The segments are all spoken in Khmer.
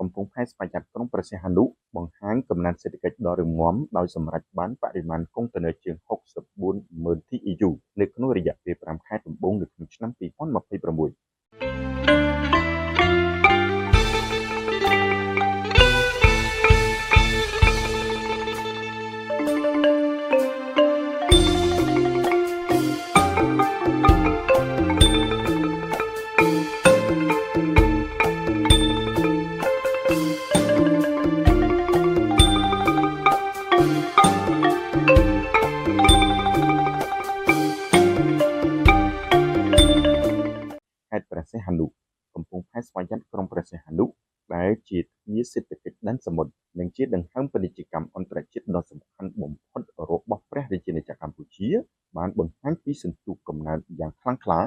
កំពង់ផែស្វយ័តក្រុងព្រះសីហនុបង្ហាញកំណើនសេដ្ឋកិច្ចដ៏រឹងមាំដោយសម្រេចបានបរិមាណកុងតឺន័រជាង 64 ម៉ឺន TEU នៅក្នុងរយៈពេល 5 ខែដំបូងនៅក្នុងឆ្នាំ 2026។ ខេត្តព្រះសីហនុកំពង់ផែស្វយ័តក្រុងព្រះសីហនុដែលជាទ្វារសេដ្ឋកិច្ចដែនសមុទ្រនិងជាដង្ហើមពាណិជ្ជកម្មអន្តរជាតិដ៏សំខាន់បំផុតរបស់ព្រះរាជាណាចក្រកម្ពុជាបានបង្ហាញពីសន្ទុះកំណើនយ៉ាងខ្លាំងក្លា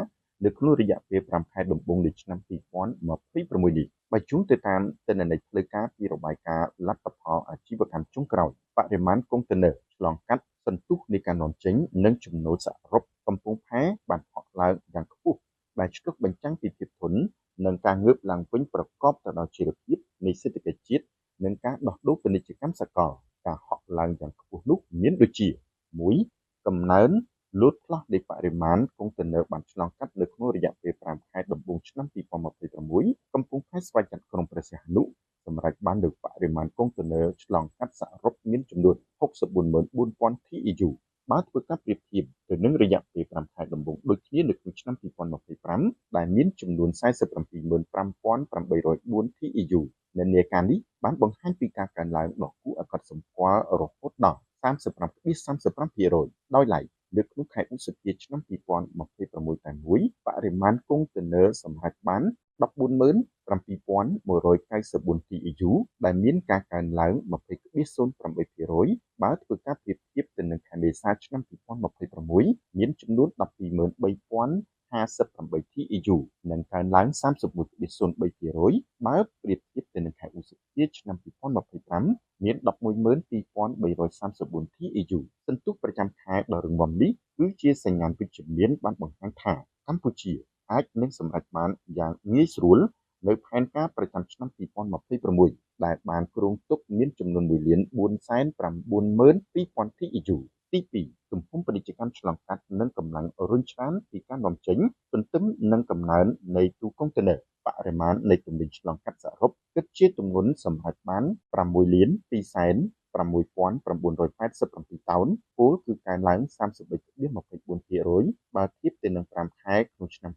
នៅក្នុងរយៈពេល 5 ខែដំបូងនៃឆ្នាំ 2026 នេះ។ បើយោងទៅតាមទិន្នន័យផ្លូវការពីរបាយការណ៍លទ្ធផលអាជីវកម្មចុងក្រោយ បរិមាណកុងតឺន័រឆ្លងកាត់ សន្ទុះនៃការនាំចេញ និងចំណូលសរុបកំពង់ផែបានហក់ឡើងយ៉ាងខ្ពស់ ដែលឆ្លុះបញ្ចាំងពីភាពធន់ និងការងើបឡើងវិញប្រកបទៅដោយចីរភាពនៃសេដ្ឋកិច្ចជាតិ និងការដោះដូរពាណិជ្ជកម្មសកល។ ការហក់ឡើងយ៉ាងខ្ពស់នោះមានដូចជា 1. កំណើនលោតផ្លោះនៃបរិមាណកុងតឺន័របានឆ្លងកាត់នៅក្នុងរយៈពេល 5 ខែដំបូងឆ្នាំ 2026 កំពង់ផែស្វយ័តក្រុងព្រះសីហនុសម្រេចបាននូវបរិមាណកុងតឺន័រឆ្លងកាត់សរុបមានចំនួន 644,000 TEU បើធ្វើការប្រៀបធៀបទៅនឹងរយៈពេល 5 ខែដំបូងដូចគ្នានៅក្នុងឆ្នាំ 2025 ដែលមានចំនួន 475,804 TEU។ និន្នាការនេះបានបង្ហាញពីការកើនឡើងដ៏គួរឲ្យកត់សម្គាល់រហូតដល់ 35.35%។ ដោយឡែក នៅក្នុងខែឧសភាឆ្នាំ 2026 តែមួយ បរិមាណកុងតឺន័រសម្រេចបាន 147,194 TEU ដែលមានការកើនឡើង 20.08% បើធ្វើការប្រៀបធៀបទៅនឹងខែមេសាឆ្នាំ 2026 មានចំនួន 123,058 TEU និងកើនឡើង 31.03% បើប្រៀបធៀបទៅនឹងខែឧសភាឆ្នាំ 2025 មាន 112,334 TEU។ សន្ទុះប្រចាំខែដ៏រឹងមាំនេះគឺជាសញ្ញាណវិជ្ជមានបានបង្ហាញថាកម្ពុជាអាចនឹងសម្រេចបានយ៉ាងងាយស្រួលនូវផែនការប្រចាំឆ្នាំ 2026 ដែលបានគ្រោងទុកមានចំនួន 1 លាន 492,000 TEU។ ទី 2 ទំហំពាណិជ្ជកម្មឆ្លងកាត់និងកម្លាំងរុញច្រានពីការនាំចេញ ទន្ទឹមនឹងកំណើននៃទូកុងតឺន័របរិមាណនៃទំនិញឆ្លងកាត់សរុបគិតជាទម្ងន់សម្រេចបាន 6 លាន 206,987 តោន ពោលគឺកើនឡើង 33.24% បើធៀបទៅនឹង 5 ខែក្នុងឆ្នាំ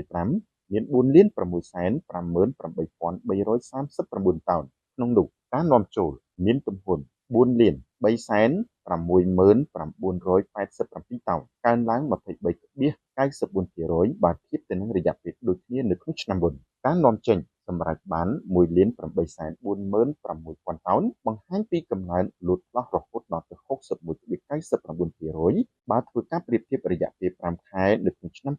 2025 មាន 4 លាន 658,339 តោន ក្នុងនោះការនាំចូលមានទំហំ 4 លាន 369,987 តោន កើនឡើង 23.94% បើធៀបទៅនឹងរយៈពេលដូចគ្នានៅក្នុងឆ្នាំមុន។ ការនាំចេញសម្រេចបាន 1 លាន 846,000 តោន បង្ហាញពីកំណើនលោតផ្លោះរហូតដល់ទៅ 61.99% បើធ្វើការប្រៀបធៀបរយៈពេល 5 ខែនៅក្នុងឆ្នាំ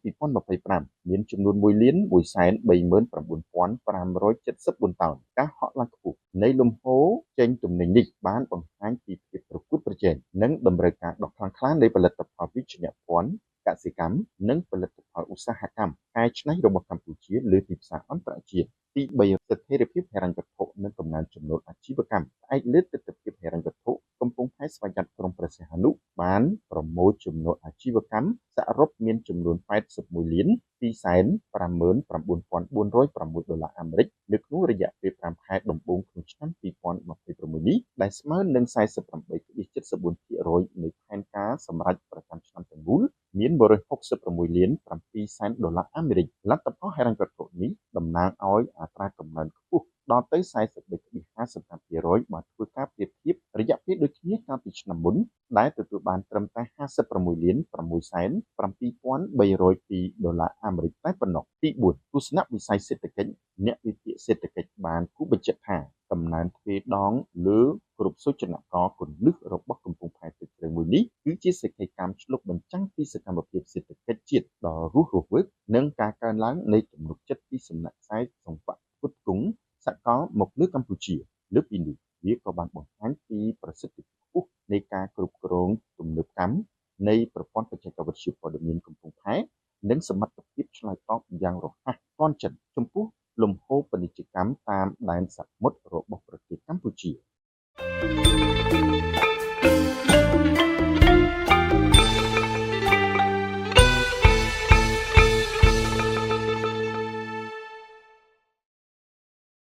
2025 មានចំនួន 1 លាន 139,574 តោន។ ការហក់ឡើងខ្ពស់នៃលំហូរចេញទំនិញនេះបានបង្ហាញពីភាពប្រកួតប្រជែងនិងតម្រូវការដ៏ខ្លាំងក្លានៃផលិតផលវិជ្ជភ័ណ្ឌកសិកម្មនិងផលិតផលឧស្សាហកម្មកែច្នៃរបស់កម្ពុជាលើទីផ្សារអន្តរជាតិ។ ទី 3 ស្ថិរភាពហិរញ្ញវត្ថុនិងកំណើនចំណូលអាជីវកម្មផ្អែកលើទិដ្ឋភាពហិរញ្ញវត្ថុកំពង់ផែស្វយ័តក្រុងព្រះសីហនុបានប្រមូលចំណូលអាជីវកម្មសរុបមានចំនួន 81 លាន 259,406 ដុល្លារអាមេរិកនៅក្នុងរយៈពេល 5 ខែដំបូងក្នុងឆ្នាំ 2026 នេះ ដែលស្មើនឹង 48.74% នៃផែនការសម្រេចប្រចាំឆ្នាំទាំងមូលមាន 166 លាន 7 សែនដុល្លារអាមេរិក។ លទ្ធផលហិរញ្ញវត្ថុនេះតំណាងឲ្យអត្រាកំណើនខ្ពស់ដល់ទៅ 43.55% បើធ្វើការប្រៀបធៀបរយៈពេលដូចគ្នាកាលពីឆ្នាំមុន ដែលទទួលបានត្រឹមតែ 56 លាន 6 សែន 7,302 ដុល្លារអាមេរិកតែប៉ុណ្ណោះ។ ទី 4 ទស្សនវិស័យសេដ្ឋកិច្ចអ្នកវិភាគសេដ្ឋកិច្ចបានគូសបញ្ជាក់ថាកំណើនទ្វេដងលើគ្រប់សូចនាករគន្លឹះរបស់កំពង់ផែទឹកជ្រៅមួយនេះគឺជាសក្ខីកម្មឆ្លុះបញ្ចាំងពីសកម្មភាពសេដ្ឋកិច្ចជាតិដ៏រស់រវើកនិងការកើនឡើងនៃទំនុកចិត្តពីសំណាក់ខ្សែសង្វាក់ផ្គត់ផ្គង់សកលមកលើកម្ពុជា។ លើសពីនេះវាក៏បានបង្ហាញពីប្រសិទ្ធភាពខ្ពស់នៃការគ្រប់គ្រងទំនើបកម្មនៃប្រព័ន្ធបច្ចេកវិទ្យាព័ត៌មានកំពង់ផែ និងសមត្ថភាពឆ្លើយតបយ៉ាងរហ័សទាន់ចិត្តចំពោះ លំហូរពាណិជ្ជកម្មតាមដែនសមុទ្ររបស់ប្រទេសកម្ពុជា។